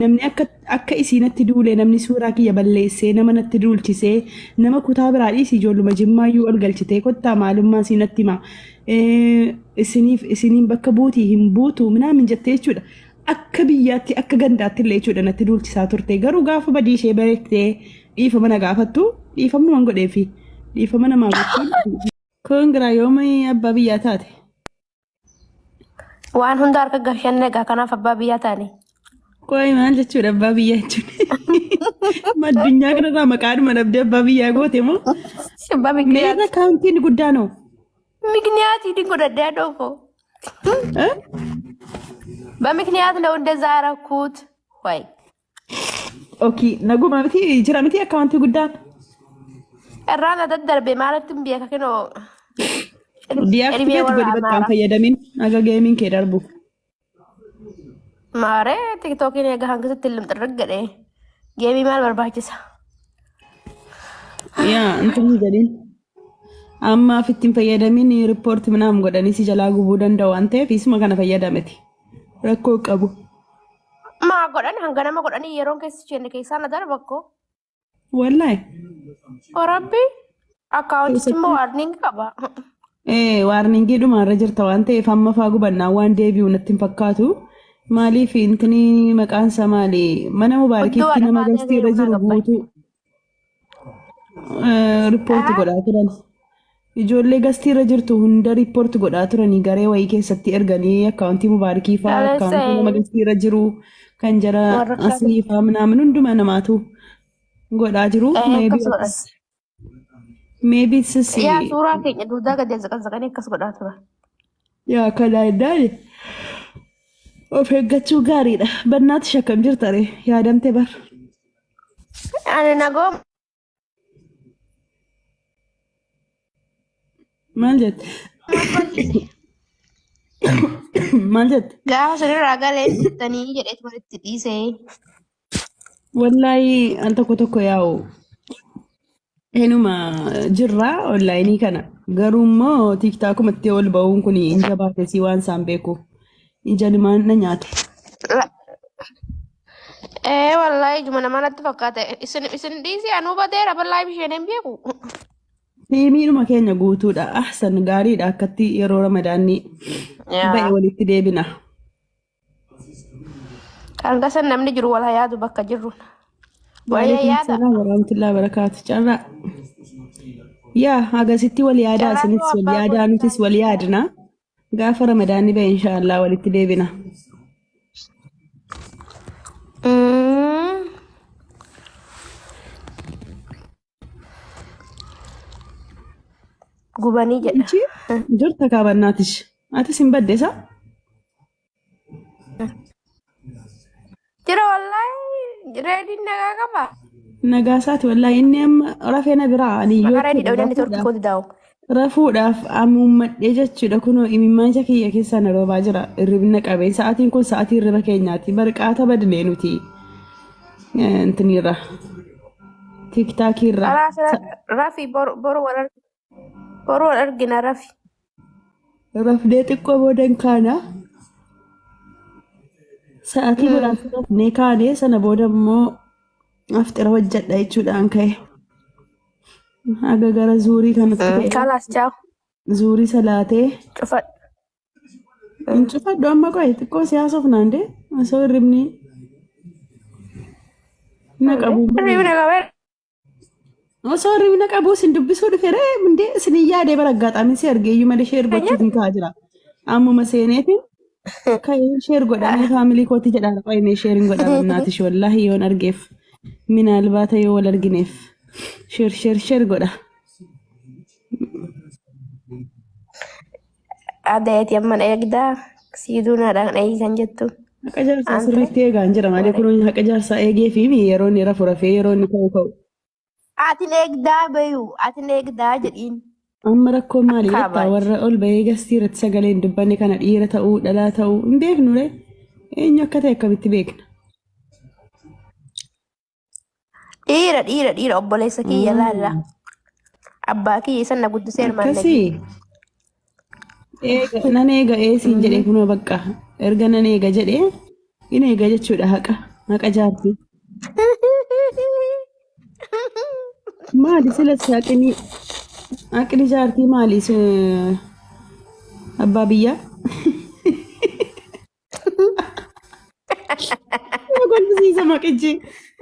Namni akka akka isii natti duule namni suuraa kiyya balleessee nama natti duulchisee nama kutaa biraa dhiisi ijoolluma jimmaayyuu ol galchitee kottaa maalummaa isii natti hima isiniif isiniin bakka buutii hin buutu minaamin jettee jechuudha. Akka biyyaatti akka gandaatti illee jechuudha natti duulchisaa turte garuu gaafa badii ishee beektee dhiifama na gaafattu dhiifamuma godheefi dhiifama namaa gochuun. Koongiraa yooma abbaa biyyaa taate? Waan hunda harka gashanne egaa kanaaf abbaa biyyaa taane. Qoy maal jechuudha abbaa biyyaa jechuun? Addunyaa kanarraa maqaadhuma dhabdee abbaa biyyaa goote moo? Abbaa mikniyaati. Meerra kaawuntiin guddaan hoo? Mikniyaatii din godhadhee adhoofo. Eh? በምክንያት ነው እንደዛ ያረኩት ወይ Okay, naguma miti jira miti akkaawuntii guddaan. irraan daddarbe maalittin beeka kinoo እድሜ Deactivate warra godhi bakka hin Amaaraa. fayyadamin aga geemiin kee darbu. Maaree tiktookiin egaa hangasitti limxirrig godhe geemii maal barbaachisa? Yaa intin hin jedhin. Ammaaf ittiin fayyadamin riippoorti minaam godhanii si jalaa gubuu danda'u waan ta'eef isuma kana fayyadameti. Rakkoo qabu. Maa godhan hanga nama godhanii yeroon keessa isheen keessaa na darba akkoo. Wallaahi. Rabbi akkaawuntichi immoo waarniingi qaba. Ee waarningii dhumaarra jirta waan ta'eef amma faa gubannaa waan deebi'u natti hin fakkaatu. Maaliif intini maqaan isaa maali? Mana Hudduu mubaarakiitti haadha nama faatee gastii irra seeruu naa jiru gabbaye. guutuu riippoorti godhaa turan. Ijoollee gastii irra jirtu hunda riippoorti godhaa turanii garee wayii keessatti erganii akkaawuntii mubaarakii faa akkaawuntii nama Dhalessee gastii irra jiru kan jara warra akkas aslii faa minaamin hunduma namaatu godhaa jiru. Maybe akkas godhan. atis maybe sis Yaa suuraa keenya dugdaa gadi zaqazaqanii akkas godhaa turan. yaa kanaa innaan of eeggachuu gaariidha. Bannaatti shakkam jirta ree yaadamte bar. Ani nagoo Maal jette? Maal jette? Gaafa sanirraa galee jettanii jedheetu walitti dhiisee. Wallaahi al tokko tokko yaa'u enuma jirra onlaayinii kana garuu immoo tiiktaakumatti ol ba'uun kun hin jabaate si waan isaan beeku ija nimaan na nyaate. Ee wallaahi ijuma namaa natti fakkaate isin isin dhiisii anuu badeera bal'aa isheen hin beeku. Tiimiidhuma keenya guutuudha. Ahsan gaariidha akkatti yeroo ramadaanni ba'e Yaa. walitti deebina. Hanga san namni jiru wal haa yaadu bakka jirru. Wal haa Waalaikum yaada. salaam warahmatullahi wabarakaatu. Carraa. Yaa agasitti wal yaadaa Carraa isinis koo wal abbaa yaadaa nutis godhaa. wal yaadna. Gaafa ramadaanni ba'e inshaallah walitti deebina. Gubanii jedha. Inchi jirta kaabannaatish. Atis hin badde isaa? Jira wallaahi reediin nagaa qaba. Nagaa isaati wallaahi inni amma rafee na biraa ani iyyuu Maqaa reedii jechuudha dhawdee neetworkii rafuudhaaf kooti daa'u. rafuudhaaf amuummadhee jechuudha kunoo imimmaan ija kiyya keessaa na roobaa jira hirribna qabee sa'aatiin kun sa'aatii hirriba keenyaati barqaata badnee nuti intiniirra tiktaakiirra Karaa sira rafi boru boru wal argina. Boru wal argina rafi. Rafnee xiqqoo booda hin kaana. Sa'aatii muraasa rafnee kaanee sana booda immoo afxira hojjedha jechuudhaan ka'e. Haga gara zuurii kanatti ka'e. Kalaas chaaw Zuurii salaatee. cufadhu. Hin cufadhu amma qo'e xiqqoo si haasofnaan dee osoo hirribni na qabu. Hirribni qabee Osoo hirribna qabuu isin dubbisuu dhufe ree hundee isin hin yaadee bara aggaxaamiin si argee iyyuu malee sheer gochuuf hin ka'aa jira. Ammuma seeneetiin ka'ee sheer godhamee faamilii kootii jedhaan qo'imee sheer hin godhaa bannaatish wallaahi yoon argeef minaalbaata yoo wal argineef sheer sheer sheer godha. Adeeti amma na eegdaa siiduu naadhaan dhahii kan jettu. Haqa jaarsaa Ante sirriitti eegaan jira malee kun haqa jaarsaa eegee fi yeroo inni rafu rafee yeroo inni ka'u ka'u. Atin eegdaa bayu atin eegdaa jedhiin. Amma rakkoon maali Akka jettaa abaati. warra ol bahee gastii irratti sagalee hin dubbanne kana dhiira ta'uu dhalaa ta'uu hin beeknu ree eenyu akka ta'e akkamitti beekna. Dhiira dhiira dhiira obboleessa kiyya laalla. Abbaa kiyya isan na guddisee hirmaan Akkasii nagee. eega nan eega eesiin jedhe kunoo bakka erga nan eega jedhe in eega jechuudha haqa Haqa jaartii. Maali sila haqni haqni jaartii maali abbaa biyyaa? Nama kolfisiisa maqichi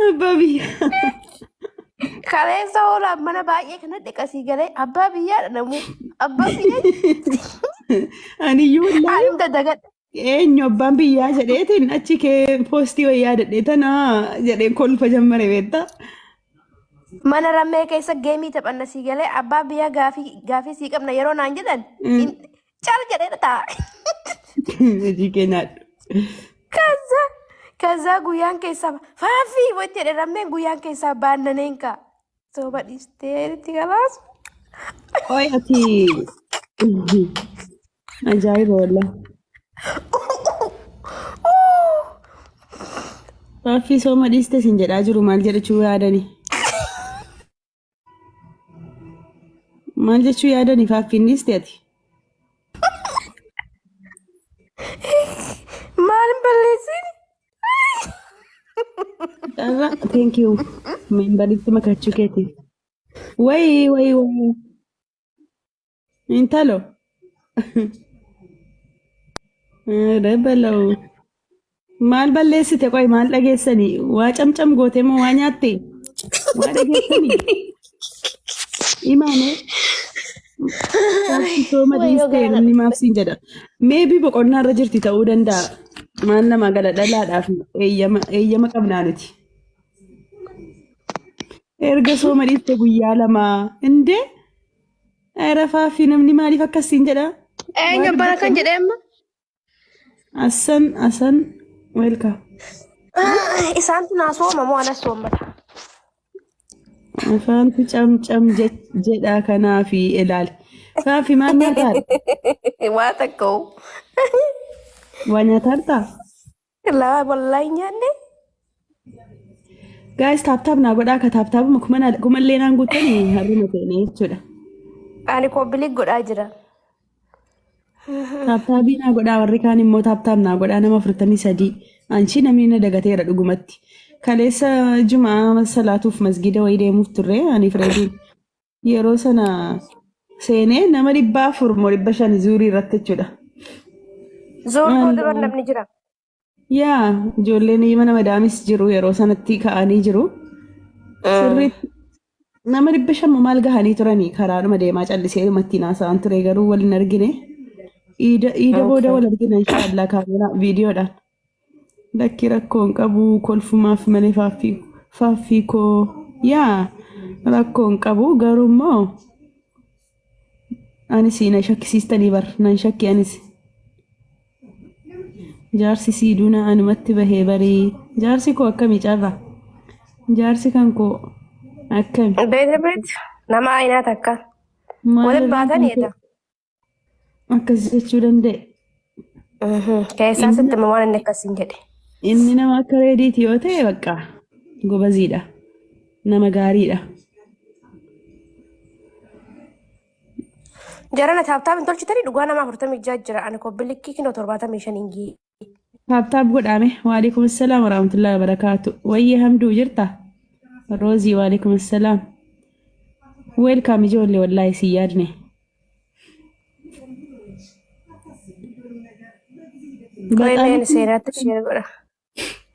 abbaa biyyaa. Kaleessa hoolaan mana baay'ee kana dhiqasii galee abbaa biyyaadha namuu. Abbaa biyyaa Aniyyuu wallaahi ani hunda dagadha. Eenyu abbaan biyyaa jedheetiin achi kee poostii wayii yaadadhe tana jedhee kolfa jammare beektaa. Mana rammee keessa geemii taphanna sii galee abbaa biyyaa gaafii gaafii sii qabna yeroo naan jedhan cal jedhee ta'a. Hojii kee nyaadhu. Kaza kaza guyyaan keessaa faafii wanti jedhe rammeen guyyaan keessaa baannaneen kaa. Sooba dhiistee itti kalaas. Qoy ati ajaa'iba wallah. Faaffii sooma dhiiste sin jedhaa jiru maal jedhachuu yaadani? Maal jechuu yaadani faaffiin dhiiste ati? Maal hin balleessin? Carraa thank you. Membaritti makachuu keetiif. Wayii wayii wayii. Intalo. Dabalawu. Maal balleessite qoy maal dhageessanii? Waa camcam gootee moo waa nyaatte? Waa dhageessanii? Imaanee. Sooma Wayyoo dhiistee garaa na namni maaf siin jedha. Meebii boqonnaa irra jirti ta'uu danda'a. Maal namaa gala dhalaadhaaf eeyyama eeyyama qabnaa nuti. Erga sooma dhiiste guyyaa lamaa. Indee rafaa fi namni maaliif akkas siin jedha? Eenyu abbaan akkan jedhee amma? Asan asan welcome. Isaantu naa sooma moo anas soommata? Afaantu camcam jedha kanaafi ilaali. Faafi maal nyaataadha? Waa takka hoo. Waa nyaataartaa? Laa wallaahi nyaanne. Guys tap tap naa godhaa ka tap tapuma kumallee naan guuttanii harruma seene jechuudha. Ani koobbilii godhaa jira. Tap tabii naa godhaa warri kaan immoo tap tap naa godhaa nama 43. Anchi namni na dagateera dhugumatti. Kaleessa jumaa salaatuuf masgiida wayii deemuuf turre ani Fireediin. Yeroo sana seenee nama 400 moo 500 zuurii irratti jechuudha. Zoor booda bar namni jira. Yaa ijoolleen mana madaamis jiru yeroo sanatti ka'anii jiru. Sirriitti nama 500 moo maal gahanii turanii karaadhuma deemaa callisee dhumatti haasa'an ture garuu wal hin argine. Iida iida booda wal argina inshaallah kaameeraa viidiyoodhaan. Lakki rakkoo hin qabu kolfumaaf malee faaffii faaffii koo yaa rakkoo hin qabu garuu immoo anis na shakkisiistanii bar nan shakki anis. Jaarsi sii duuna anumatti bahee barii. Jaarsi koo akkami carra? Jaarsi kan koo akkami? Beete beete nama aynaa takka. Maal Waliin irraan kan baatanii ka'e edha. akkas jechuu danda'e? Keessaa Inni sitti hima waan inni akkasiin jedhe. inni nama akka reediiti yoo ta'e bakka gobaziidha. Nama gaariidha. Jarana tap tap hin tolchitanii dhugaa nama 46 jira. Ani kobbilikkii kinoo 75 hin gii. Tap tap godhaame. Waalaikum assalaam warahmatullahi wabarakaatu. Wayyee hamduu jirta? Roozii waalaikum assalaam. Welcome ijoollee wallaahi si yaadne. Qoy Baxaam meen seenaatti ishee godha.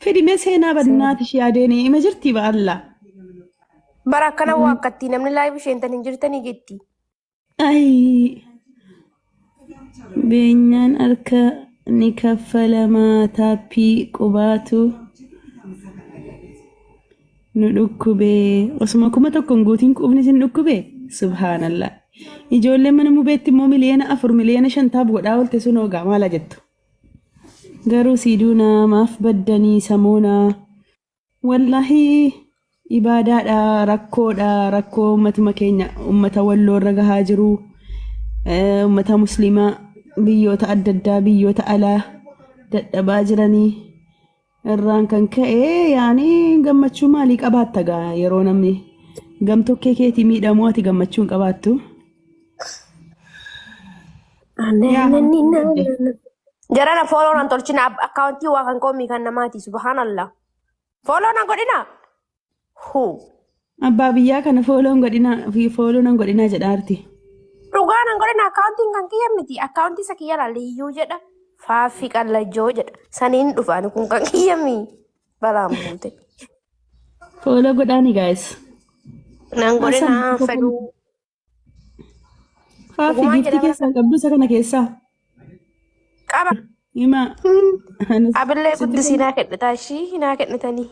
Fidimee seenaa badnaati ishee adeeni ima jirti ba'alla. Bara akkana waa akkatti namni live isheen tan hin jirtanii jetti. Ayi beenyaan harka ni kaffalamaa taappii qubaatu nu dhukkubee osuma 1000 hin guutiin qubni sin dhukkubee subhaanallah. Ijoolleen mana mubeetti immoo 4 miliyoona 5 miliyoona taap godhaa oolte sun hoogaa maala jettu. Garuu sii duunaa maaf baddanii samoonaa wallaahi ibaadaadha rakkoodha rakkoo ummatuma keenya ummata walloo irra gahaa jiru ummata muslimaa biyyoota adda addaa biyyoota alaa dadhabaa jiranii irraan kan ka'e yaani gammachuu maalii qabaatta gaa yeroo namni gamtokkee keetii miidhamuu ati gammachuu hin qabaattu. Yaa Jarana follow nan tolchina akkaawuntii waa kan koomii kan namaati subhaanallah. Follow nan godhinaa. Huu. Abbaa biyyaa kana follow godhinaa fi follow nan godhinaa jedhaarti. Dhugaa nan godhina, akkaawuntiin kan kiyya miti. Akkaawuntii isa kiyya laaliyyuu jedha. Faaffii qallajjoo jedha. Saniin dhufaani kun kan kiyya mi. Balaan buute. Follow godhaani, guys. Nan godhina fedhuu. Faaffii Dhugumaan giiftii jedhama. keessaa qabdu isa kana keessaa. Qaba. Himaa. Abillee guddisii naa kennitaa, ishii naa kennitanii.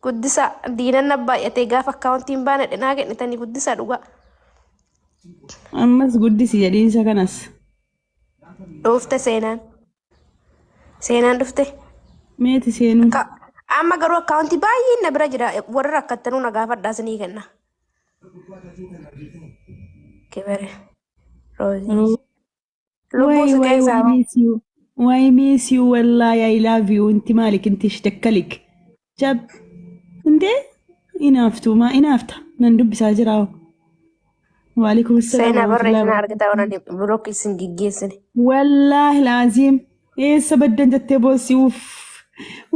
Guddisa diinan na baay'atee gaafa akkaawuntiin baanadhe naa kennitanii, guddisa dhugaa. Ammas guddisi jedhiin isa kanas. Dhufte seenaan. Seenaan dhufte. Meeti seenuun. Amma garuu akkaawuntii baay'een na bira jira. Warra rakkattanuu na gaafadhaa, isinii kenna. Kibere. Roozii. Lubbuu Why si why keessaa why miss you? Why miss you? Wallahi, I love you. Inti maalik inti ishtakkalik. Jab. Intee inaaftu maa inaafta? Nan dubbisaa jiraa. Waalaikum salaam Seenaa warahmatullahi barreessina wabarakatuh. argita waan block isin geggeessine. Wallaahi laazim eessa baddan jettee boossi, uff.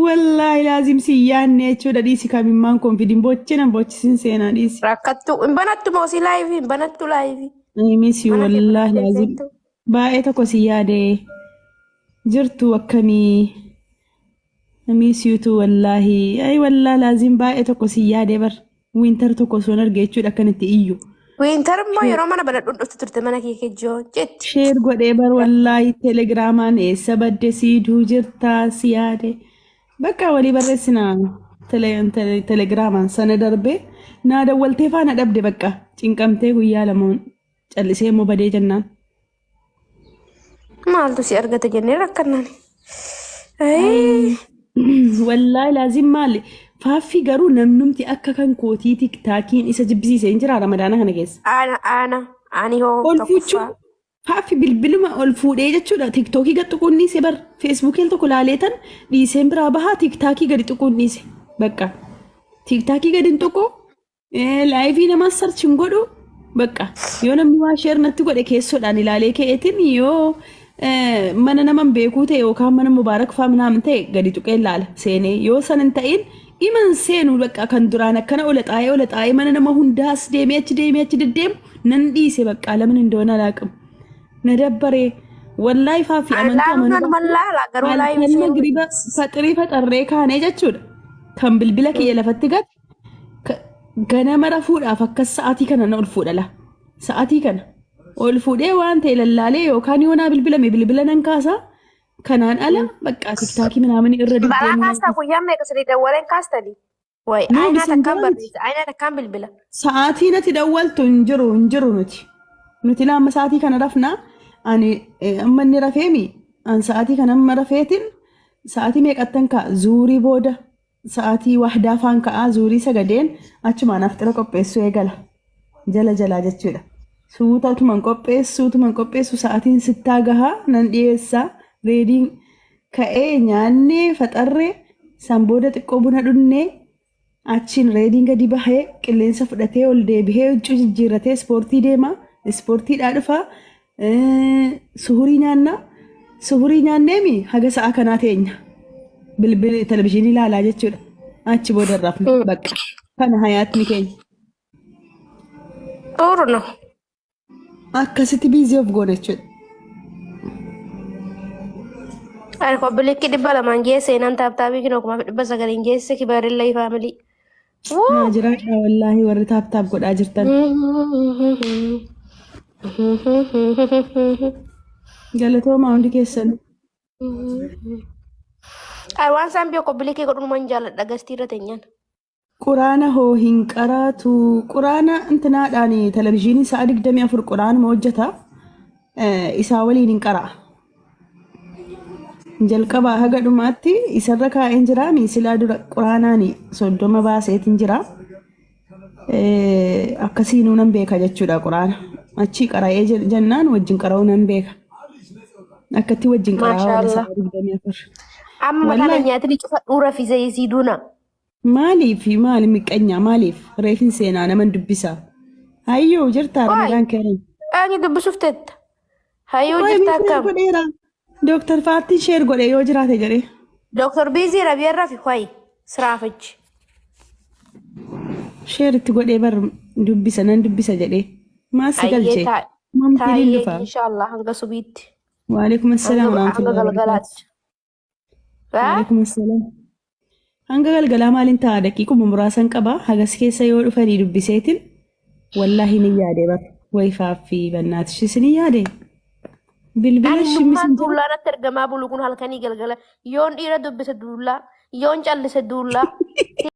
Wallaahi laazim si yaanne jechuudha, dhiisi kamimmaan koonfidin bochina bochisin, seenaa dhiisi. Rakkattu hin banattu moosii live, hin banattu live. I miss you Mana kee wallaahi banattee laazim. seentu. Baay'ee tokko si yaade, jirtu akkamii? I miss you too wallaahi. Ay, wallaahi laazim baay'ee tokko si yaade bar. Winter tokko osoo hin arge jechuudha akkan itti iyyu. Winter immoo yeroo mana banadhu dhufti turte mana kee kejjoo jetti. Share godhee bar wallaahi, telegiraamaan eessa badde, siiduu jirtaa, si yaade. Bakka walii barreessina telegiraamaan sana darbee naa dawwaltee faana dhabde, bakka cinqamtee guyyaa 2 callisee immoo badee jennaan. Maaltu si argate jennee rakkannaan. Wallaahi laazim maali? Faaffii garuu namnumti akka kan kootii tiktaakiin isa jibbisiise hin jira Ramadaana kana keessa. Ana ana ani hoo Ol fuuchuu tokkoffaa. Faaffii bilbiluma ol fuudhee jechuudha, tiktookii gad tuquun dhiise bar, feesbuukii al tokko laaleetan dhiiseen biraa bahaa, tiktaakii gadi tuquun dhiise, bakka tiktaakii gadi hin tuqu, live namaa search hin godhu. Bakka yoo namni waa share natti godhe keessoodhaan ilaalee ka'eetiin, yoo mana nama hin beekuu ta'e yookaan mana Mubaarak faa minaamin ta'e gadi tuqee ilaala seenee, yoo san hin ta'in iman seenu. Bakka kan duraan akkana ola xaa'ee ola xaa'ee mana nama hundaas deemee achi deemee achi deddeemu nan dhiise. Bakka lamin hindoona laaqamu na dabbaree wallaahi. Faafi amantuu Laalu amanuu nan laala garuu live halkan seenuu. Magriba faxirii faxarree kaanee jechuudha kan bilbila kiyya lafatti gate ganama rafuudhaaf akkas sa'aatii kana na ol fuudha la. Sa'aatii kana ol fuudhee waan ta'e lallaalee yookaan yoo naa bilbilame bilbila nan kaasa. Kanaan ala bakka tiktaakii minaamin irra Balaa deddeemuu nan kaastaa guyyaa meeqa sadii dawwaleen kaastanii? Wayi Nuu aynaa bisan takkaan jira miti. barreessa, aynaa takkaan bilbila. Sa'aatii natti dawwaltu hin jiru, hin jiru. Nuti lama sa'aatii kana rafna. Ani amma inni rafeemi, an sa'aatii kana amma rafeetiin sa'aatii meeqattan ka'a? Zuurii booda sa'aatii wahdaa faan ka'aa, zuurii sagadeen achumaan afxira qopheessuu eegala. Jala jalaa jechuudha. Suuta utuman qopheessu utuman qopheessu sa'aatiin sittaa gahaa, nan dhiyeessaa, reediin ka'ee nyaannee faxarree, san booda xiqqoo buna dhunnee, achiin reediin gadi bahee qilleensa fudhatee ol deebihee huccuu jijjiirratee ispoortii deema. Ispoortiidhaa dhufaa, suhurii nyaannaa, suhurii nyaanneemi haga sa'a kanaa teenya. Bilbili televizyiinii ilaalaa jechuudha. Achi booda rafna bakka. Kana hayaatni keenya. Xuuru no. Akkasitti busy of goona jechuudha. Ani kobbilikkii 200n geesse, seenaan tap tapii kinoo 1900n geesse, kibaarilla family. Naa jiraadha wallaahi warri tap tap godhaa jirtan. Galatoomaa hundi keessan. Ay, waan isaan biyya kobbilikkii godhumaan jaalladha gastii irra teenyaan. Quraana hoo hin qaraatu? Quraana intinaadhaan televizyiinii sa'a 24 quraanuma hojjeta. Isaa waliin hin qara'a. Jalqabaa haga dhumaatti isarra kaa'een jiraami, silaa dura quraanaan 30 baaseetiin jira. Akkasiinuu nan beeka jechuudha quraana. Achii qara'ee jennaan wajjin qara'uu nan beeka. Akkatti wajjin qara'aa oola Maashaallah. sa'a 24. Amma kana Wallaahi. nyaatni cufa dhuura fi zayisii duuna. Maaliif maali miqqanyaa, maaliif reefin seenaa naman dubbisa? Hayyuu jirtaa? Waay. Ramadaan keerin. Eenyu dubbisuuf teetta? Hayyuu Waay jirta share akkam? godheera. Dooktar Faattiin share godhe yoo jiraate jedhee. Dooktar Biizii Rabiyaarraa fi wayi siraafichi. Share itti godhee bar dubbisa nan dubbisa jedhee. Maal si Ayyee galche? taa Mamtiin hin taa'ee dhufa. inshallah hanga subiitti. Waalaikum assalaam Hanga hanga warahmatullahi wabarakatuh. galgalaatti. Haa? Waalaikum assalaam. Hanga galgalaa maaliin ta'a daqiiquma muraasan qaba. Hagas keessa yoo dhufanii dubbiseetiin wallaahi ni yaade bar. Way faaffii bannaatish ni yaade. Bilbila Ani shimmisin nummaan jira. duullaa natti ergamaa bulu kun halkanii galgala. Yoon dhiira dubbise duullaa, yoon callise duullaa.